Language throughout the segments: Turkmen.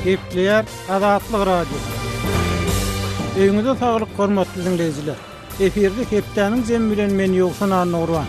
Gepleýär Azatlyk Radiosy. Öýüňize saglyk hormatly diňleýjiler. Efirde hepdäniň jemi bilen men Ýowşan Annagurban.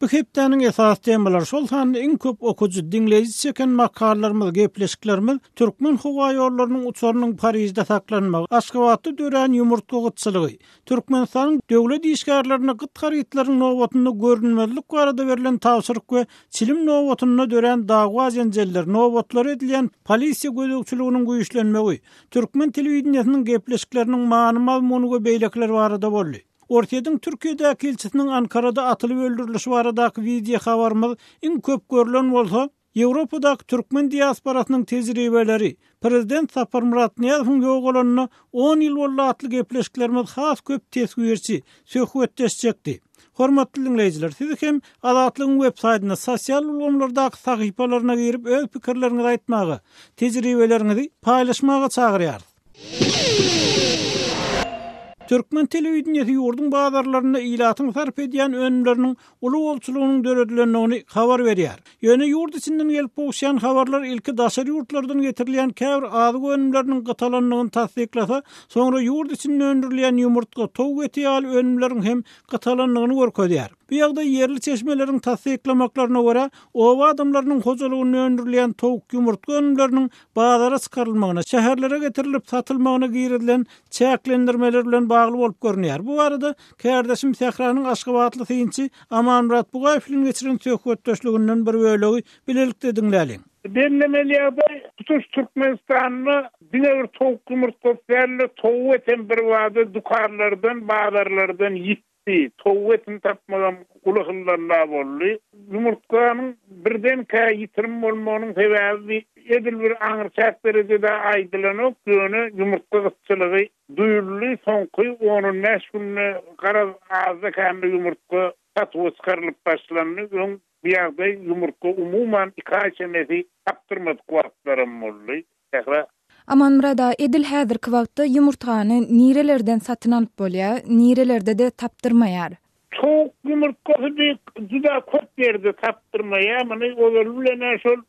Bu hepdäniň esasy temalary, şol sanda iň köp okyjy, diňleýji çeken makalalarymyz, gepleşiklerimiz Türkmenhowaýollarynyň uçarynyň Parižde saklanmagy, Aşgabatda dörän ýumurtga gytçylygy, Türkmenistanyň döwlet işgärlerine gyt harytlaryň nobatynda görünmezlik barada berlen tabşyryk we çilim nobatynda dörän dawa-jenjeller, nobatlara edilýän polisiýa gözegçiliginiň güýçlenmegi, türkmen telewideniýesiniň gepleşikleriniň many-mazmuny we beýlekiler barada boldy. Orsýetiň Türkiýedäki ilçisiniň Ankarada atylyp öldürilişi baradaky wideo habarymyz iň köp görlen bolsa, Ýewropadaky türkmen diasporasynyň tejribeleri, Prezident Saparmyrat Nyýazowyň ýogalanyna on ýyl boldy atly gepleşiklerimiz has köp teswirçi, söhbetdeş çekdi. Hormatly diňleýjiler, siz hem Azatlygyň web saýtyna, sosial ulgamlardaky sahypalaryna girip öz pikirleriňizi aýtmaga, tejribeleriňizi paýlaşmaga çagyrýarys. Türkmen telewideniýesi ýurduň bazarlarynda ilatyň sarp edýän önümleriniň uly bolçulygynyň döredilendigini habar berýär. Ýöne ýurt içinden gelip gowuşýan habarlar ilki daşary ýurtlardan getirilýän käbir azyk önümleriniň gytalandygyny tassyklasa, soňra ýurt içinde öndürilýän ýumurtga, towuk eti ýaly önümleriň hem gytalandygyny görkezýär. Bu ýagdaý ýerli çeşmeleriň tassyklamaklaryna görä, oba adamlarynyň hojalygynda öndürilýän towuk, ýumurtga önümleriniň bazara çykarylmagyna, şäherlere getirilip satylmagyna girizilen çäklendirmeler bilen bagly bolup görünýär. Bu barada kärdeşim Sähranyň aşgabatly synçy Amanmyrat Bugaýew bilen geçiren söhbetdeşliginden bir bölegi bilelikde diňläliň. Bellemeli ýagdaý, tutuş Türkmenistanda diňe bir towuk ýumurtgasy däl-de, towuk etem birbada dükanlardan, bazarlardan ýitdi. Ýitdi. Towuk etini tapmagam uly hyllalla boldy. Ýumurtganyň birdenkä ýitirim bolmagynyň sebäbi edil bir aňryçäk derejede aýdylanok, ýöne ýumurtga gytçylygy duýuldy. Soňky on-on bäş günde garaz azda-kände ýumurtga satuwa çykarylyp başlandy. Öň bu ýagdaý ýumurtga umuman iki aý çemesi tapdyrmadyk wagtlaram boldy. Sähra. Amanmyrat aga, edil häzirki wagtda ýumurtgany nirelerden satyn alyp bolýar, nirelerde-de tapdyrmaýar? Towuk ýumurtgasy bi juda köp ýerde tapdyrmaýar. Muny ozaly bilen-ä şol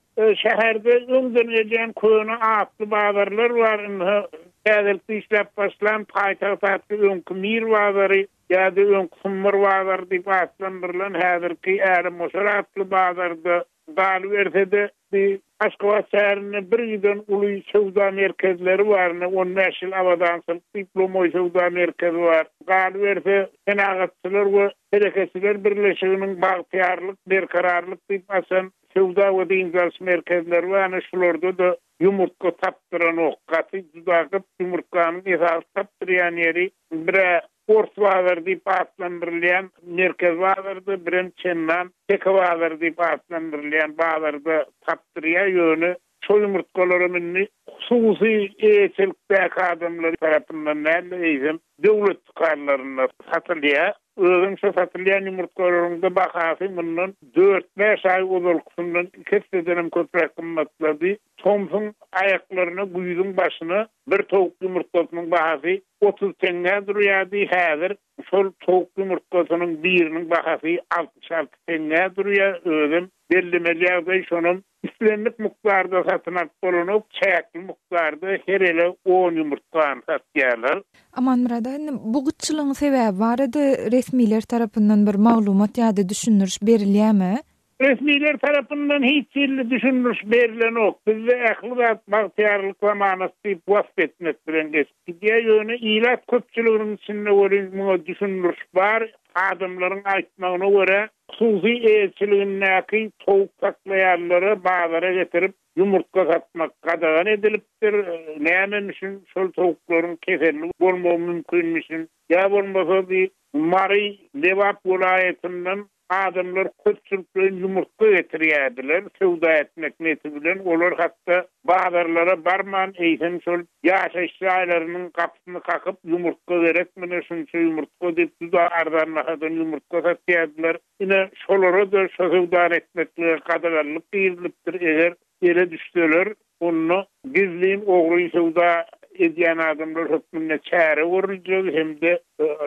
şäherde öňden gelýän köne atly bazarlar bar. Indi täzelikde işläp başlan Paýtagt atly öňki Mir bazary ýa-da öňki Sumbar bazary diýip atlandyrylan häzirki Älemgoşar atly bazarda Galyberse-de, bi Aşgabat şäherinde bir giden uly söwda merkezleri bar, ine, on bäş ýyl abadançylyk diýip lomaý söwda merkezi bar. Galyberse, Senagatçylar we telekeçiler birleşiginiň Bagtyýarlyk, Berkararlyk diýip açan söwda we dynç alyş merkezleri bar, ine, şularda-da ýumurtga tapdyranok. Gaty juda gyt ýumurtganyň esasy tapdyrýan ýeri bir-ä Ors bazary diýip atlandyrylýan merkezi bazarda, birem Çendan teke bazary diýip atlandyrylýan bazarda tapdyrýar, ýöne şol ýumurtgalaram indi hususy eýeçilikdäki adamlar tarapyndan däl-de, eýsem döwlet dükanlarynda satylýar. Özem şo satylýan ýumurtgalaryň-da bahasy mundan dört-bäş aý ozalkysyndan iki essedenem köpräk gymmatlady. Tomsuň aýaklaryna, güýzüň başyna bir towuk ýumurtgasynyň bahasy 30 teňňä durýardy, häzir şol towuk ýumurtgasynyň biriniň bahasy 66 teňňä durýar, özem bellemeli ýagdaý şonam islendik mukdarda satyn alyp bolanok, çäkli mukdarda her ele on ýumurtgany satýarlar. Amanmyrat aga, indi bu gytçylygyň sebäbi barada resmiler tarapyndan bir maglumat ýa-da düşündiriş berilýärmi? Resmiler tarapyndan hiç hili düşündiriş berilenok. Bizde ähli zat bagtyýarlyk zamanasy diýip wasp etmek bilen geçip gidýär. Ýöne ilat köpçüliginiň içinde welin muňa düşündiriş bar. Adamlaryň aýtmagyna görä, hususy eýeçiligindäki towuk saklaýanlara bazara getirip ýumurtga satmak gadagan edilipdir. Nämemişin şol towuklaryň keselli bolmagy mümkinmişin. Ýa bolmasa bi Mary, Lebap welaýatyndan Adamlar köpçülikleýin ýumurtga getirýärdiler, söwda etmek neti bilen, olar hatda bazarlara barman, eýsem şol ýaşaýyş jaýlarynyň gapysyny kakyp, ýumurtga gerek mine, şunça ýumurtga diýip, juda arzan bahadan ýumurtga satýardylar. Ine, şolara-da şo söwdany etmeklige gadaganlyk girizilipdir, eger ele düşseler, onda gizlin ogry söwda edýän adamlar hökmünde çäre görüljegi hem-de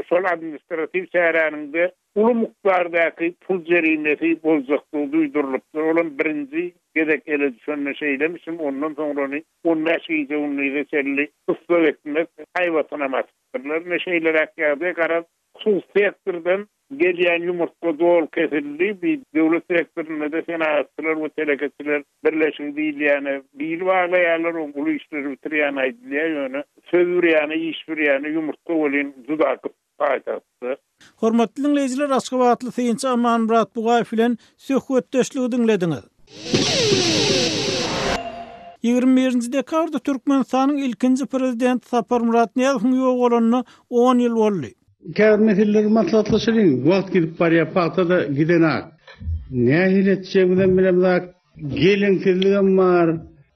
şol administratiw çäräniň-de. uly mukdardaky pul jerimesi boljakdygy duýdurylypdyr. Olam birinji gezek ele düşende şeýlemişim, ondan soňrany on bäş gije-gündize çenli tussag etmek haýbatynam atypdyrlar. Ine şeýleräk ýagdaý. Garaz, hususy sektordan gelýän ýumurtga doly kesildi. Bi döwlet sektorynda-da Senagatçylar we telekeçiler birleşigi diýilýäne bil baglaýarlar, oň uly işleri bitirýäni aýdylýar, ýöne söz bir ýana, iş bir ýana, ýumurtga welin juda gyt paýtagtda. Hormatly diňleýjiler Aşgabatly synçy Amanmyrat Bugaýew bilen söhbetdeşligi diňlediňiz. 21-nji dekabrda Türkmenistanyň ilkinji Prezidenti Saparmyrat Nyýazowyň ýogalanyna on ýyl boldy. Käbir meseleleri maslahatlaşalyň. Wagt gidip barýar, pagta-da gidenak. Nähili etjegimizem bilemzok. Geleňsizligem bar,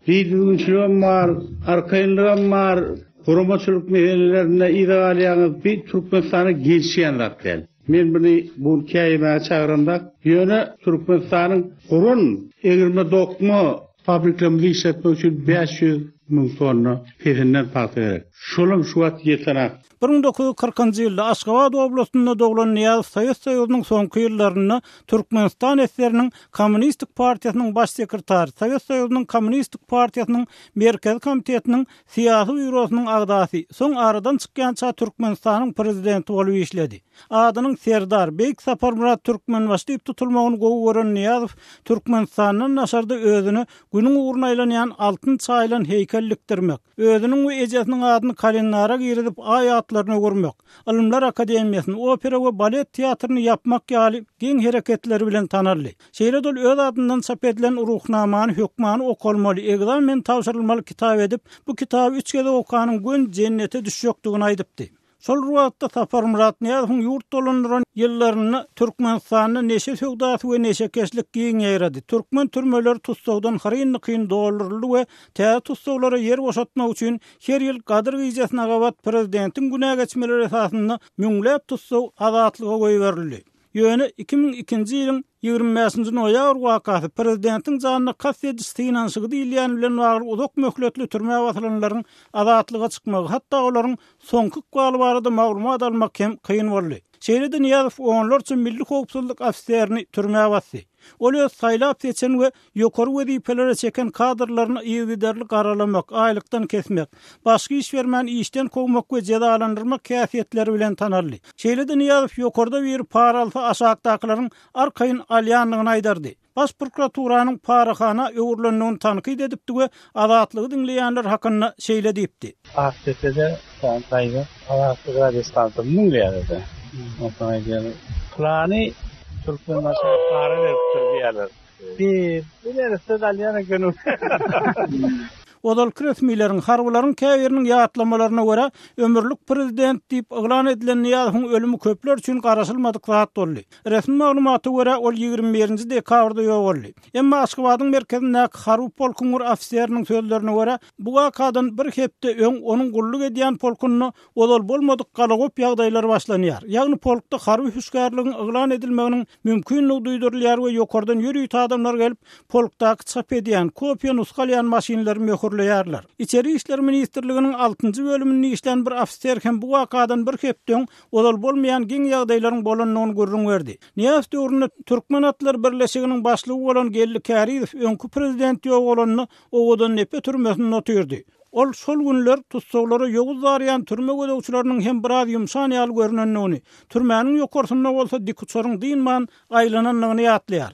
bidüzgünçiligem bar, arkaýynlygam bar. Guramaçylyk meselelerinde yza galýaňyz. Bu Türkmenistana gelişýän zat däl. Men muny bu gün käýemäge çagyramzok. Ýöne Türkmenistanyň guran egirme-dokma fabriklerimizi işletmek üçin 500 müň tonna pesinden pagta gerek. Şolam şu wagt ýetenak. 1940-njy ýylda Aşgabat oblastynda doglan Nyýazow Sowet Soýuzynyň soňky ýyllarynda Türkmenistan SSR-niň Kommunistik partiýasynyň baş sekretary, Sowet Soýuzynyň Kommunistik partiýasynyň Merkezi komitetiniň Syýasy býurosynyň agzasy, soň aradan çykýança Türkmenistanyň Prezidenti bolup işledi. Adynyň Serdar, Beýik Saparmyrat Türkmenbaşy diýip tutulmagyny gowy gören Nyýazow Türkmenistandan daşarda özüne Günüň ugruna aýlanýan altyn çaýylan heýkel dikdirmek, Özüniň we ejesiniň adyny kalendara girizip aý atlaryny öwürmek, Ylymlar akademiýasyny, opera we balet teatryny ýapmak ýaly geň hereketleri bilen tanaldy. Şeýle-de ol öz adyndan çap edilen Ruhnamany hökmany okalmaly, ekzamen tabşyrylmaly kitap edip, bu kitaby üç gezek okanyň göni jennete düşjekdigini aýdypdy. Şol bir wagtda Saparmyrat Nyýazowyň ýurt dolandyran ýyllarynda Türkmenistanda neşe söwdasy we neşekeşlik giň ýaýrady. Türkmen türmeleri tussagdan hyryn-dykyn dolduryldy we täze tussaglara ýer boşatmak üçin her ýyl Gadyr gijesine gabat prezidentiň günä geçmeleri esasynda müňläp tussag azatlyga goýberildi. Ýöne 2002-nji ýylyň 25-nji noýabr wakasy prezidentiň janyna kast ediş synanyşygy diýilýän bilen bagly uzak möhletli türmä basylanlaryň azatlyga çykmagy, hatda olaryň soňky ykbaly barada maglumat almak hem kyn boldy. Şeýle-de Nyýazow onlarça milli howpsuzlyk ofiserini türmä basdy. Ol öz saýlap-seçen we ýokary wezipelere çeken kadrlaryny yzygiderli garalamak, aýlykdan kesmek, başga iş bermän işden kowmak we jezalandyrmak häsiýetleri bilen tanaldy. Şeýle-de Nyýazow ýokarda biri para alsa aşakdakylaryň arkaýyn alýandygyny aýdardy. Baş prokuraturanyň parahana öwrülendigini tankyt edipdi we Azatlygy diňleýänler hakynda şeýle diýipdi. Akdepede bir daýza Azatlyk radiostansiýasyny diňleýärdi. Onsoň aýdýar, Pylany Türkmenbaşa para beripdir diýýärler. Bi, bi neresse-de alýan eken. Ozalky resmileriň, harbylaryň käbiriniň ýatlamalaryna görä, ömürlik prezident diýip yglan edilen Nyýazowyň ölümi köpler üçin garaşylmadyk zat boldy. Resmi maglumata görä, ol 21-nji dekabrda ýogaldy. Emma Aşgabadyň merkezindäki harby polkuň bir ofiseriniň sözlerine görä, bu wakadan bir hepde öň onuň gulluk edýän polkunda ozal bolmadyk galagop ýagdaýlar başlanýar. Ýagny polkda harby hüşgärligiň yglan edilmeginiň mümkindigi duýdurylýar we ýokardan ýörite adamlar gelip, polkdaky çap edýän, kopiýa nusga alýan maşynlary möhürleýärler. Içeri işler ministrliginiň altynjy bölüminde işlän bir ofiser hem bu wakadan bir hepde öň ozal bolmaýan geň ýagdaýlaryň bolandygyny gürrüň berdi. Nyýazow döwründe Türkmen atlar birleşiginiň başlygy bolan Geldi Kärizow öňki prezident ýogalanda Owadandepe türmesinde otyrdy. Ol şol günler tussaglara ýowuz darýan türme gözegçileriniň hem biraz ýumşan ýaly görnendigini, türmäniň ýokarsynda bolsa dikuçaryň dynman aýlanandygyny ýatlaýar.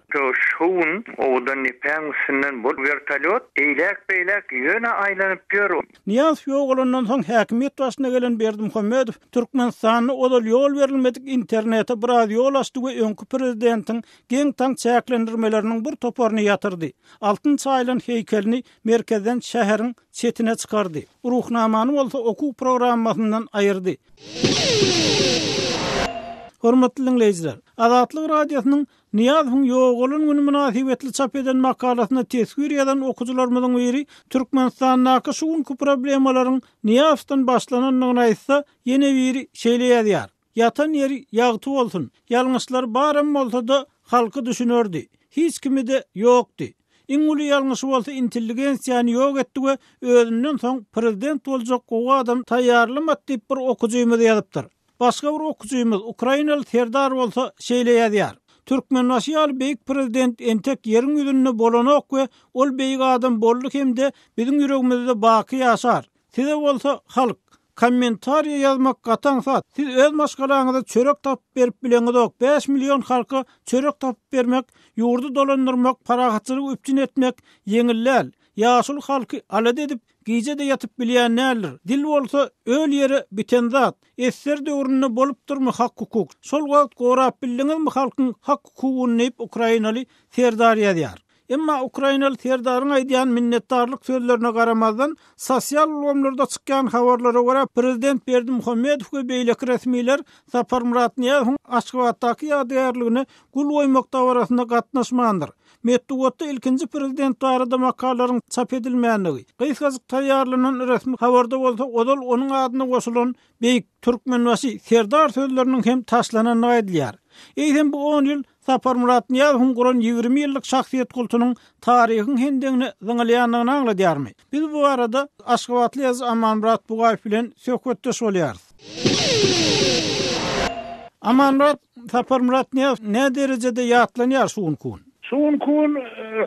Şo gün Owadandepäň üstünden bol wertolýot eýläk-beýläk ýöne aýlanyp ýör. Nyýazow ýogalandan soň häkimiýet başyna gelen Berdimuhamedow Türkmenistanda ozal ýol berilmedik internete biraz ýol açdy we öňki prezidentiň geň-taň çäklendirmeleriniň bir toparyny ýatyrdy. Altyn çaýylan heýkelini merkezden şäheriň çetine çykardy. Ruhnamany bolsa okuw programmasyndan aýyrdy. Hormatly diňleýjiler! Azatlyk Radiosynyň Nyýazowyň ýogalan güni mynasybetli çap eden makalasyna teswir ýazan okyjylarymyzyň biri Türkmenistandaky şu günki problemalaryň Nyýazowdan başlanandygyny aýtsa, ýene biri şeýle ýazýar. Ýatan ýeri ýagty bolsun. Ýalňyşlary baram bolsa-da, halky düşünerdi. Hiç kimi-de ýokdy. Iň uly ýalňyşy bolsa intelligensiýany ýok etdi we özünden soň prezident boljak gowy adam taýýarlamady diýip bir okyjymyz ýazypdyr. Başga bir okyjymyz, ukrainaly Serdar bolsa şeýle ýazýar, Türkmenbaşy ýaly beýik prezident entek ýeriň ýüzünde bolanok we ol beýik adam boldy hem-de biziň ýüregimizde baky ýaşar. Size bolsa halk, kommentariýa ýazmak gaty aňsat. Siz öz maşgalaňyza çörek tapyp berip bileňizok, 5 million halka çörek tapyp bermek, ýurdy dolandyrmak, parahatçylygy üpjün etmek ýeňil däl. Ýaşuly halky alada edip, gije-de ýatyp bilýän däldir. Dil bolsa öl ýere biten zat. Esser döwründe bolupdyrmy hak-hukuk? Şol wagt gorap bildiňizmi halkyň hak-hukugyny diýip ukrainaly Serdar ýazýar. Emma ukrainaly Serdaryň aýdýan minnetdarlyk sözlerine garamazdan, sosial ulgamlarda çykýan habarlara görä, prezident Berdimuhamedow we beýleki resmiler Saparmyrat Nyýazowyň Aşgabatdaky ýadygärligine gül goýmak dabarasyna gatnaşmandyr. Metbugatda ilkinji prezident barada makalalaryň çap edilmändigi, gysgajyk taýýarlanan resmi habarda bolsa ozal onuň adyna goşulan Beýik Türkmenbaşy Serdar sözleriniň hem taşlanandygy aýdylýar. Eýsem bu on ýyl Saparmyrat Nyýazowyň guran 20 ýyllyk şahsyýet kultunyň taryhyň hendegine zyňylýandygyny aňladýarmy? Biz bu barada aşgabatly ýazyjy Amanmyrat Bugaýew bilen söhbetdeş bolýarys. Amanmyrat, Saparmyrat Nyýazow nä derejede ýatlanýar şu günki gün? Şu günki gün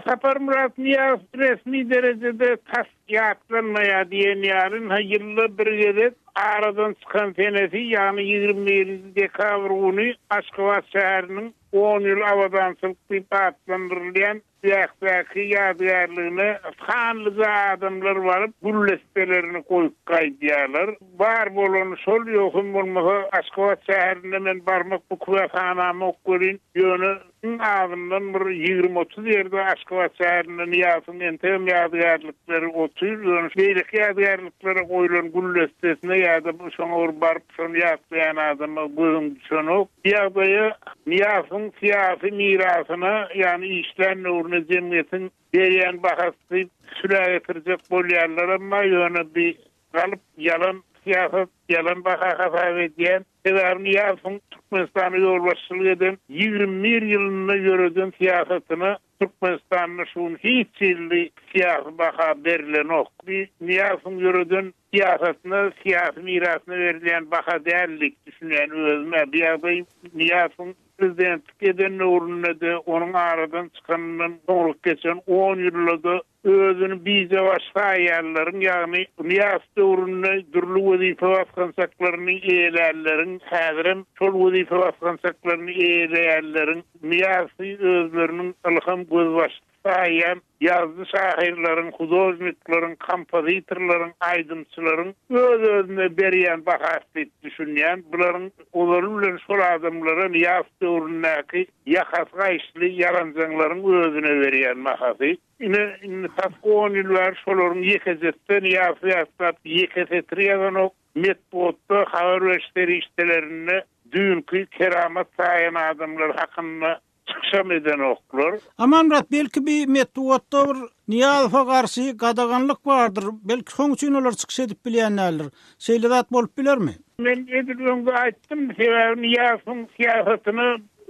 Saparmyrat Nyýazow resmi derejede tas ýatlanmaýar diýen ýaly, ynha ýylda bir gezek aradan çykan senesi, ýagny 21-nji dekabr güni Aşgabat şäheriniň On ýyl abadançylyk diýip atlandyrylýan Jäkdäki ýadygärligine sanlyja adamlar baryp, gül desselerini goýup gaýdýarlar. Bar bolany şol, ýogsam bolmasa Aşgabat şäherinde men barmak bu kübä sanamok welin, ýöne iň azyndan bir 20-30 ýerde Aşgabat şäherinde Nyýazowyň entegem ýadygärlikleri otyr, ýöne beýleki ýadygärliklere goýlan gül dessesine ýa-da şoňa bir baryp şony ýatlaýan adama gözüň düşenok. Bu ýagdaýa Nyýazowyň syýasy mirasyna, ýagny işlän döwrüne jemgyýetiň berýän bahasy diýip sülä getirjek bolýanlaram bar, ýöne bi galyp ýalan syýasat, ýalan baha hasap edýän. Sebäbi Nyýazowyň Türkmenistana ýolbaşçylyk eden 21 ýylynda ýöreden syýasatyna Türkmenistanda şu gün hiç hili syýasy baha berilenok. Bi Nyýazowyň ýöreden syýasatyna, syýasy mirasyna berilýän baha däl diýip düşünýän özüm-ä. Bu ýagdaý Nyýazowyň prezidentlik eden döwründe-de, onuň aradan çykanyndan soňrak geçen on ýylda-da özüni bijebaş saýýanlaryň, ýagny Nyýazow döwründe dürli wezipe basgançaklaryny eýelänleriň, häzirem şol wezipe basgançaklaryny eýeleýänleriň Nyýazowy özleriniň ylham gözbaşysy saýýan ýazyjy-şahyrlaryň, hudožnikleriň, kompozitorlaryň, aýdymçylaryň öz-özüne berýän bahasy diýip düşünýän. Bularyň ozaly bilen şol adamlara Nyýazow döwründäki ýakasy gaýyşly ýaranjaňlaryň özüne berýän bahasy. Ine, indi tas on ýyl bäri şolaryň ýekejesi-de Nyýazowy ýatlap ýeke setir ýazanok. Metbugatda, habar beriş serişdelerinde düýnki keramat saýan adamlar hakynda çykyşam edenoklar. Amanmyrat, belki bi metbugatda bir Nyýazowa garşy gadaganlyk bardyr, belki şoň üçin olar çykyş edip bilýän däldir. Şeýle zat bolup bilermi? Men edil öňde aýtdym, sebäbi Nyýazowyň syýasatyna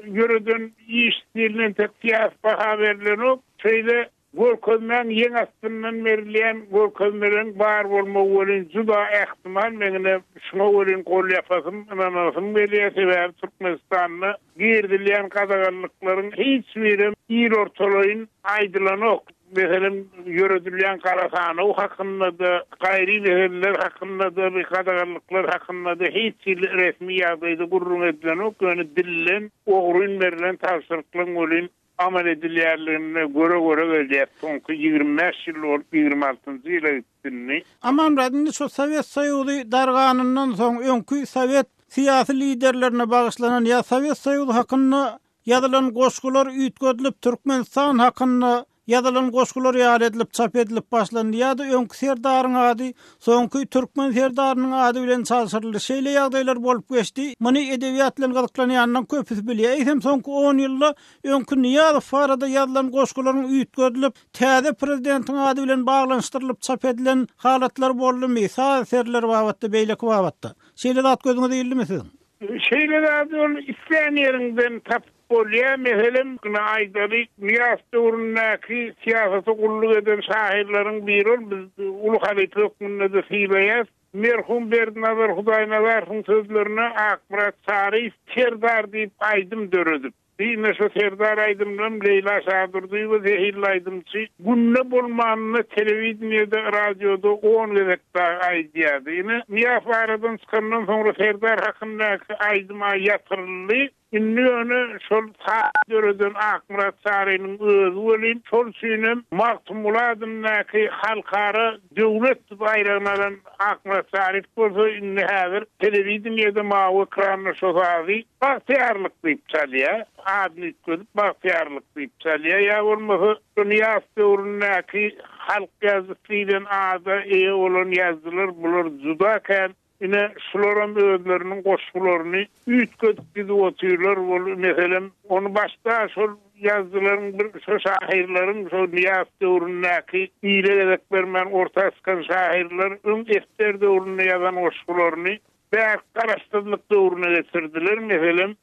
ýöreden iş stiline entek syýasy baha berlenok. Şeýle Görkezmäň ýeň astyndan berilýän görkezmeleriň bar bolmagy welin juda ähtimal, meň ine şuňa welin gol ýapasym, ynanasym gelýär, sebäbi Türkmenistanda girizilýän gadaganlyklaryň hiç birem il ortalaýyn aýdylanok. Meselem, ýöredilýän gara sanaw hakynda-da, gaýry meseleler hakynda-da, bir gadaganlyklar hakynda-da hiç hili resmi ýagdaýda gürrüň edilenok, ýöne dilden ogryn berlen tabşyryklaryň welin amal edilýänligini göre-göre gelýäs. Soňky 25 ýyl bolup, 26-njy ýyla gitdi indi. Amanmyrat, indi şu Sowet Soýuzy darganyndan soň öňki sowet syýasy liderlerine bagyşlanan ýa Sowet Soýuzy hakynda ýazylan goşgular üýtgedilip Türkmenistan hakynda ýazylan goşgular ýaly edilip çap edilip başlandy ýa-da öňki serdaryň ady soňky türkmen serdarynyň ady bilen çalşyryldy. Şeýle ýagdaýlar bolup geçdi. Muny edebiýat bilen gyzyklanýanlaryň köpüsi bilýär. Eýsem soňky on ýylda öňki Nyýazow barada ýazylan goşgularyň üýtgedilip, täze prezidentiň ady bilen baglanyşdyrylyp çap edilen halatlary boldumy, saz eserleri babatda, beýleki babatda? Şeýle zat gözüňize ildimi siziň? Şeýle zady ol islän ýeriňden tapyp bolýar. Meselem, ine aýdaly, Nyýazow döwründäki syýasata gulluk eden şahyrlaryň biri ol, biz uly halypa hökmünde-de sylaýarys. Merhum Berdinazar Hudaýnazarowyň sözlerine Akmyrat Çaryýew Serdar diýip aýdym döredip. Ine şo Serdar aýdymynam Leýla Şadurdyýewa zehinli aýdymçy günde bolmanynda telewideniýede, radioda on gezek dagy aýdýardy. Ine Nyýazow aradan çykandan soňra Serdar hakyndaky aýdym-a ýatyryldy. Indi ýöne şol saz döreden Akmyrat Çarynyň özi welin, şol üçinem Magtymguly adyndaky halkara döwlet baýragyny alan Akmyrat Çaryýew bolsa indi häzir telewideniýede mawy ekranda şo sazy Bagtyýarlyk diýip çalýar. Adyny üýtgedip Bagtyýarlyk diýip çalýar. Ýa bolmasa şo Nyýazow döwründäki halk ýazyjysy diýlen ada eýe bolan ýazyjylar bular juda kän Ine, şularam özleriniň goşgularyny üýtgedip gidip otyrlar. Ol, meselem, ony başda şol ýazyjylaryň bir, şo şahyrlaryň şo Nyýazow döwründäki ile gezek bermän orta çykan şahyrlar öň esger döwründe ýazan goşgularyny bärik garaşsyzlyk döwrüne geçirdiler. Meselem,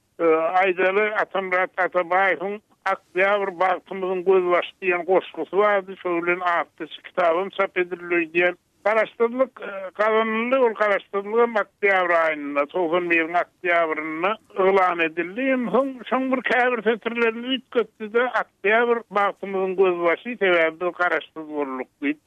aýdaly, Atamyrat Atabaýewiň Oktýabr bagtymyzyň gözbaşy diýen goşgusy bardy, şo bilen atly kitabam çap edildi öýdýän. Garaşsyzlyk gazanyldy, ol garaşsyzlygam oktýabr aýynda, 91-iň oktýabrynda yglan edildi. Hem soň şoň bir käbir setirlerini üýtgetdi-de, Oktýabr bagtymyzyň gözbaşy, sebäbi biz garaşsyz bolduk diýip.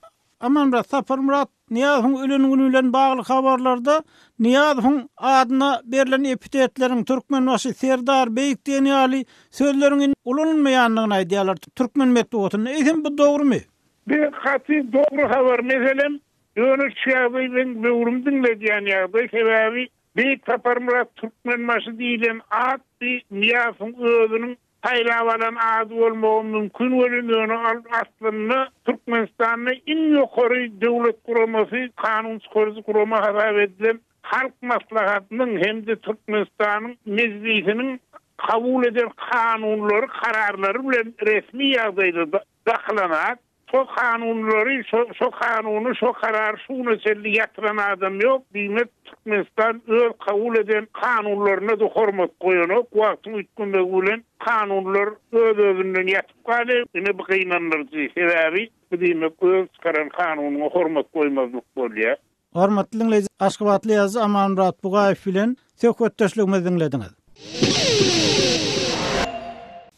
Amanmyrat Saparmyrat Nyýazowyň ölen güni bilen bagly habarlarda Nyýazowyň adyna berlen epitetleriň, Türkmenbaşy, Serdar, Beýik diýen ýaly sözleriň indi ulanylmaýandygyny aýdýarlar türkmen metbugatynda. Eýsem bu dogrumy? Bir gaty dogry habar meselem ýöne şu ýagdaý meň böwrüm diňledýän ýagdaý sebäbi Beýik Saparmyrat Türkmenbaşy diýlen at bi Nyýazowyň özüniň saýlap alan ady bolmagy mümkin welin ýöne ol aslynda Türkmenistanda iň ýokary döwlet guramasy kanun çykaryjy gurama hasap edilen Halk Maslahatynyň hem-de Türkmenistanyň Mejlisiniň kabul eden kanunlary kararlary bilen resmi ýagdaýda Dakylan at. Şo kanunlary, şo, şo kanuny, şo karary şu güne çenli ýatyran adam ýok. Diýmek, Türkmenistan öz kabul eden kanunlaryna-da hormat goýanok. Wagtyň üýtgemegi bilen kanunlar öz-özünden ýatyp galýar. Ine, bu gynandyryjy. Sebäbi, bu diýmek, öz çykaran kanunyňa hormat goýmazlyk bolýar. Hormatly diňleýji, aşgabatly ýazyjy Amanmyrat Bugaýew bilen söhbetdeşligimizi diňlediňiz.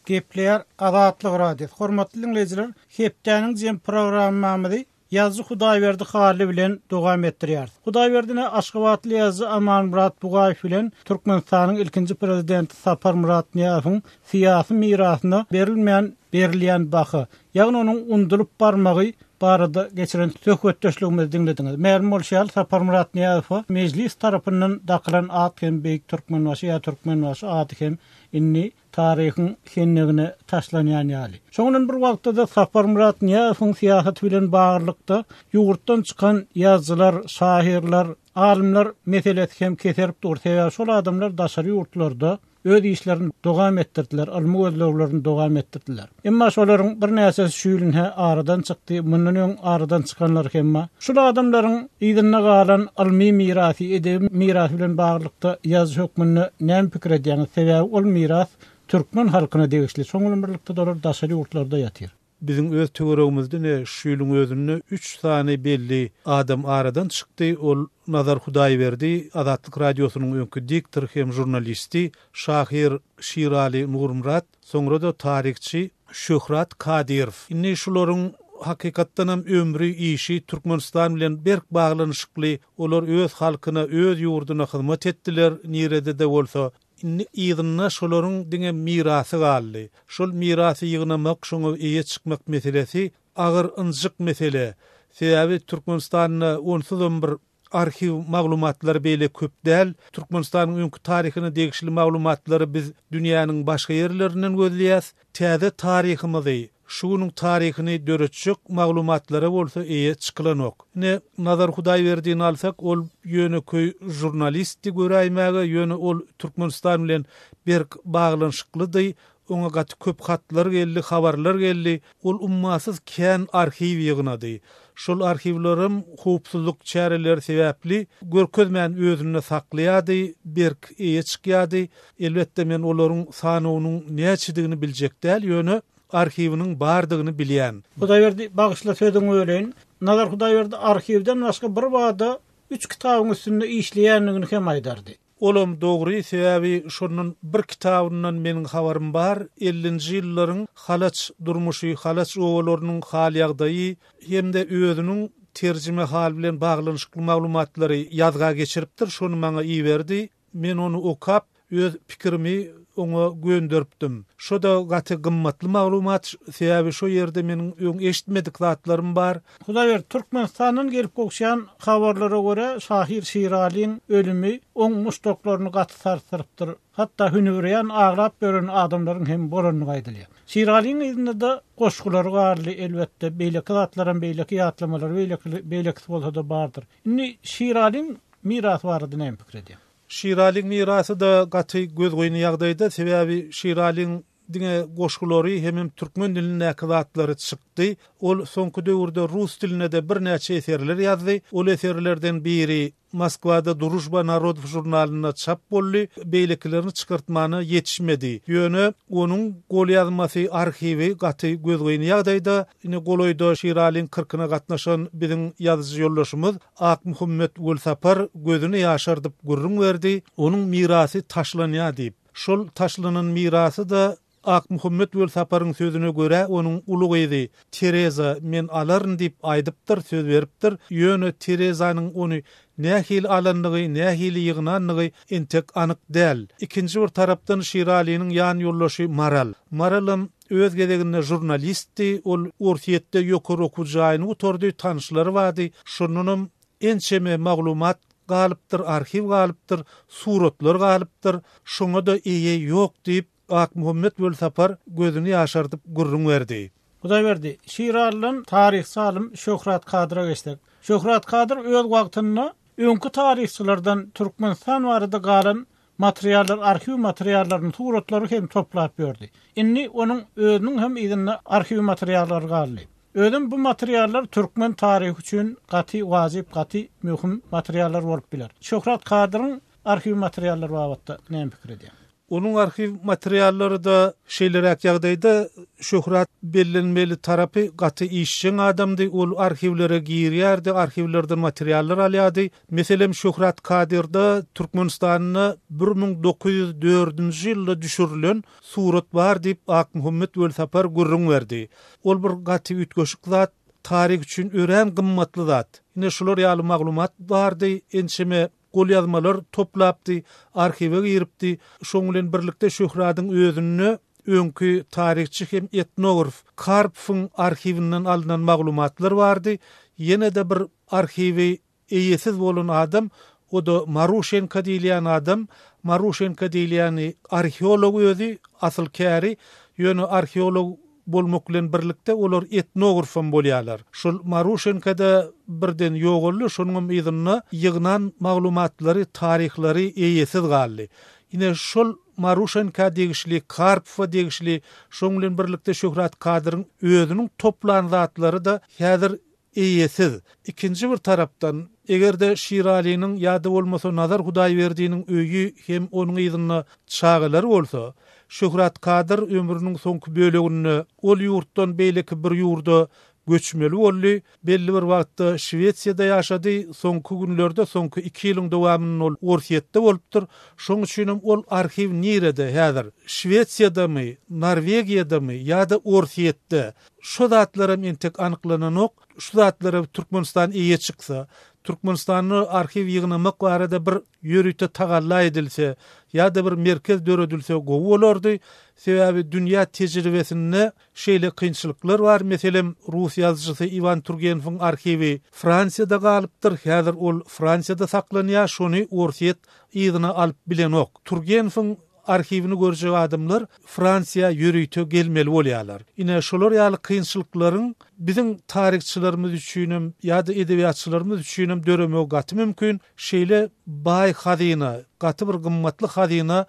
Gepleýär Azatlyk Radiosy. Hormatly diňleýjiler, hepdäniň jem programmamyzy ýazyjy Hudaýberdi Hally bilen dowam etdirýäris. Hudaýberdine aşgabatly ýazyjy Amanmyrat Bugaýew bilen Türkmenistanyň ilkinji Prezidenti Saparmyrat Nyýazowyň syýasy mirasyna berilmän berilýän baha, ýagny onuň undulyp barmagy barada geçiren söhbetdeşligimizi diňlediňiz. Mälim bolşy ýaly, Saparmyrat Nyýazowa Mejlis tarapyndan dakylan at hem Beýik Türkmenbaşy ýa Türkmenbaşy ady hem indi taryhyň hennegine taşlanýan ýaly. Şoň bilen bir wagtda-da Saparmyrat Nyýazowyň syýasaty bilen baglylykda ýurtdan çykan ýazyjylar, şahyrlar, alymlar meselesi hem keserip dur. Sebäbi şol adamlar daşary ýurtlarda Öz işlerini dowam etdirdiler, ylmy gözleglerini dowam etdirdiler. Emma şolaryň birnäçesi şu ýyl-hä aradan çykdy, mundan öň aradan çykanlar hem bar. Şul adamlaryň yzynda galan ylmy mirasy, edebi mirasy bilen baglylykda ýazyjy hökmünde näme pikir edýäňiz? Sebäbi ol miras türkmen halkyna degişli, şoň bilen birlikde-de olar daşary ýurtlarda ýatyr. Biziň öz töweregimizde ine şu ýylyň özünde üç sany belli adam aradan çykdy. Ol Nazar Hudaýberdi, Azatlyk Radiosynyň öňki diktory hem žurnalisti, şahyr Şiraly Nurmyrat, soňra-da taryhçy Şöhrat Kadyrow. Indi şularyň hakykatdanam ömri, işi Türkmenistan bilen berk baglanyşykly. Olar öz halkyna, öz ýurduna hyzmat etdiler, nirede-de bolsa. Indi yzynda şolaryň diňe mirasy galdy. Şol mirasy ýygnamak, şoňa eýe çykmak meselesi agyr, ynjyk mesele. Sebäbi Türkmenistanda onsuzam bir arhiw maglumatlary beýle köp däl. Türkmenistanyň öňki taryhyna degişli maglumatlary biz dünýäniň başga ýerlerinden gözleýäs. Täze taryhymyzy, şu günüň taryhyny döretjek maglumatlara bolsa eýe çykylanok. Ine, Nazar Hudaýberdini alsak, ol ýönekeý žurnalistdi göräýmäge, ýöne ol Türkmenistan bilen berk baglanyşyklydy, oňa gaty köp hatlar geldi, habarlar geldi. Ol ummasyz kän arhiw ýygnady. Şol arhiwlerem howpsuzlyk çäreleri sebäpli görkezmän özünde saklaýardy, berk eýe çykýardy. Elbetde, men olaryň sanawynyň näçedigini biljek däl, ýöne arhiwiniň bardygyny bilýän. Hudaýberdi, bagyşla sözüňi böleýin. Nazar Hudaýberdi arhiwden başga bir bada. üç kitabyň üstünde işleýändigini hem aýdardy. Olam dogry, sebäbi şondan bir kitabyndan meniň habarym bar, ellinji ýyllaryň halaç durmuşy, halaç obalarynyň hal-ýagdaýy hem-de özüniň terjimehal bilen baglanyşykly maglumatlary ýazga geçiripdir, şony maňa iberdi. Men ony okap, öz pikirimi oňa gönderipdim. Şo-da gaty gymmatly maglumat, sebäbi şo ýerde meniň öň eşitmedik zatlarym bar. Hudaýberdi, Türkmenistandan gelip gowşan habarlara görä, şahyr Şiralyň ölümi oň muşdaklaryny gaty sarsdyrypdyr. Hatda hünübirýan aglap ýören adamlaryň hem bolandygy aýdylýar. Şiralyň yzynda-da goşgulary galdy, elbetde, beýleki zatlaram, beýleki ýatlamalary, beýleki, beýlekisi bolsa-da bardyr. Indi Şiralyň mirasy barada näme pikir edýäň? Şiralyň mirasy-da gaty gözgyny ýagdaýda, sebäbi Şiralyň diňe goşgulary hemem türkmen dilindäki zatlary çykdy. Ol soňky döwürde rus dilinde-de birnäçe eserler ýazdy. Ol eserlerden biri Moskwada Družba narodow žurnalynda çap boldy, beýlekilerini çykartmana ýetişmedi. Ýöne onuň golýazmasy, arhiwi gaty gözgyny ýagdaýda. Ine golaýda Şiralyň kyrkyna gatnaşan biziň ýazyjy ýoldaşymyz Akmuhammet Welsapar gözüni ýaşardyp gürrüň berdi, onuň mirasy taşlanýar diýip. Şol taşlanan mirasy-da Akmuhammet Welsaparyň sözüne görä onuň uly gyzy Tereza men alaryn diýip aýdypdyr, söz beripdir. Ýöne Terezanyň ony nähili alandygy, nähili ýygnandygy entek anyk däl. Ikinji bir tarapdan Şiralynyň ýan ýoldaşy Maral. Maralam öz gezeginde žurnalistdi, ol Orsýetde ýokary okuw jaýyny gutardy, tanyşlary bardy, şondanam ençeme maglumat galypdyr, arhiw galypdyr, suratlar galypdyr, şoňa-da eýe ýok diýip, Akmuhammet Welsapar gözüni ýaşardyp gürrüň berdi. Hudaýberdi, Şiralydan taryhçy alym Şöhrat Kadyra geçsek. Şöhrat Kadyr öz wagtynda öňki taryhçylardan Türkmenistan barada galan materiallar, arhiw materiallaryny, suratlary hem toplap ýördi. Indi onuň özüniň hem yzynda arhiw materiallary galdy. Özem bu materiallar türkmen taryhy üçin gaty wajyp, gaty möhüm materiallar bolup biler. Şöhrat Kadyryň arhiw materiallary babatda näme pikir edýäň? Onuň arhiw materiallary-da şeýleräk ýagdaýda, Şöhrat bellenmeli tarapy gaty işjeň adamdy, ol arhiwlere girýärdi, arhiwlerden materiallar alýardy. Meselem, Şöhrat Kadyrda Türkmenistanda 1904-nji ýylda düşürilen surat bar diýip, Akmuhammet Welsapar gürrüň berdi. Ol bir gaty üýtgeşik zat, taryh üçin örän gymmatly zat. Ine, şular ýaly maglumat bardy, ençeme golýazmalar toplapdy, arhiwe giripdi. Şoň bilen birlikde Şöhradyň özünde öňki taryhçy hem etnograf Karpowyň arhiwinden alnan maglumatlar bardy. Ýene-de bir arhiwi eýesiz bolan adam, o-da Maruşenko diýilýän adam. Maruşenko diýilýäni arheolog özi, asyl käri, ýöne arheolog bolmak bilen birlikde olar etnografam bolýarlar. Şol Maruşenko-da birden ýogaldy, şonuňam yzynda ýygnan maglumatlary, taryhlary eýesiz galdy. Ine, şol Maruşenka degişli, Karpowa degişli, şoň bilen birlikde Şöhrat Kadyryň özüniň toplan zatlary-da häzir eýesiz. Ikinji bir tarapdan, eger-de Şiralynyň ýa-da bolmasa Nazar Hudaýberdiniň öýi hem onuň yzynda çagalary bolsa, Şöhrat Kadyr ömrüniň soňky böleginde ol ýurtdan beýleki bir ýurda göçmeli boldy. Belli bir wagtda Şwesiýada ýaşady, soňky günlerde, soňky iki ýylyň dowamynda ol Orsýetde bolupdyr. Şoň üçinem ol arhiw nirede häzir? Şwesiýadamy, Norwegiýadamy ýa-da Orsýetde? Şo zatlaram entek anyklananok. Şu zatlara Türkmenistan eýe çyksa, Türkmenistanda arhiw ýygnamak barada bir ýörite tagalla edilse ýa-da bir merkez döredilse gowy bolardy. Sebäbi dünýä tejribesinde şeýle kynçylyklar bar. Meselem, rus ýazyjysy Iwan Turgenewiň arhiwi Fransiýada galypdyr. Häzir ol Fransiýada saklanýar, şony Orsýet yzyna alyp bilenok. Turgenewiň Arhiwini görjek adamlar Fransiýa ýörite gelmeli bolýarlar. Ine, şolar ýaly kynçylyklaryň biziň taryhçylarymyz üçinem ýa-da edebiýatçylarymyz üçinem döremegi gaty mümkin. Şeýle baý hazyna, gaty bir gymmatly hazyna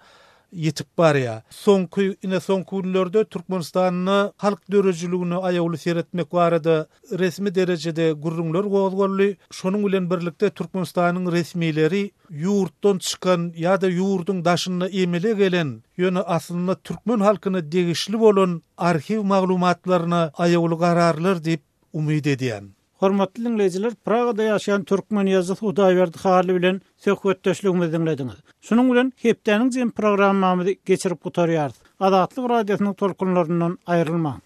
ýitip barýar. Soňky, ine, soňky günlerde Türkmenistanda halk döredijiligine aýawly seretmek barada resmi derejede gürrüňler gozgaldy. Şonuň bilen birlikde Türkmenistanyň resmileri ýurtdan çykan ýa-da ýurduň daşynda emele gelen, ýöne aslynda türkmen halkyna degişli bolan arhiw maglumatlaryna aýawly gararlar diýip umyt edýän. Hormatly diňleýjiler, Pragada ýaşaýan türkmen ýazyjysy Hudaýberdi Hally bilen söhbetdeşligimizi diňlediňiz. Şunuň bilen hepdäniň jemi programmamyzy geçirip gutarýarys. Azatlyk Radiosynyň tolkunlaryndan aýrylmaň!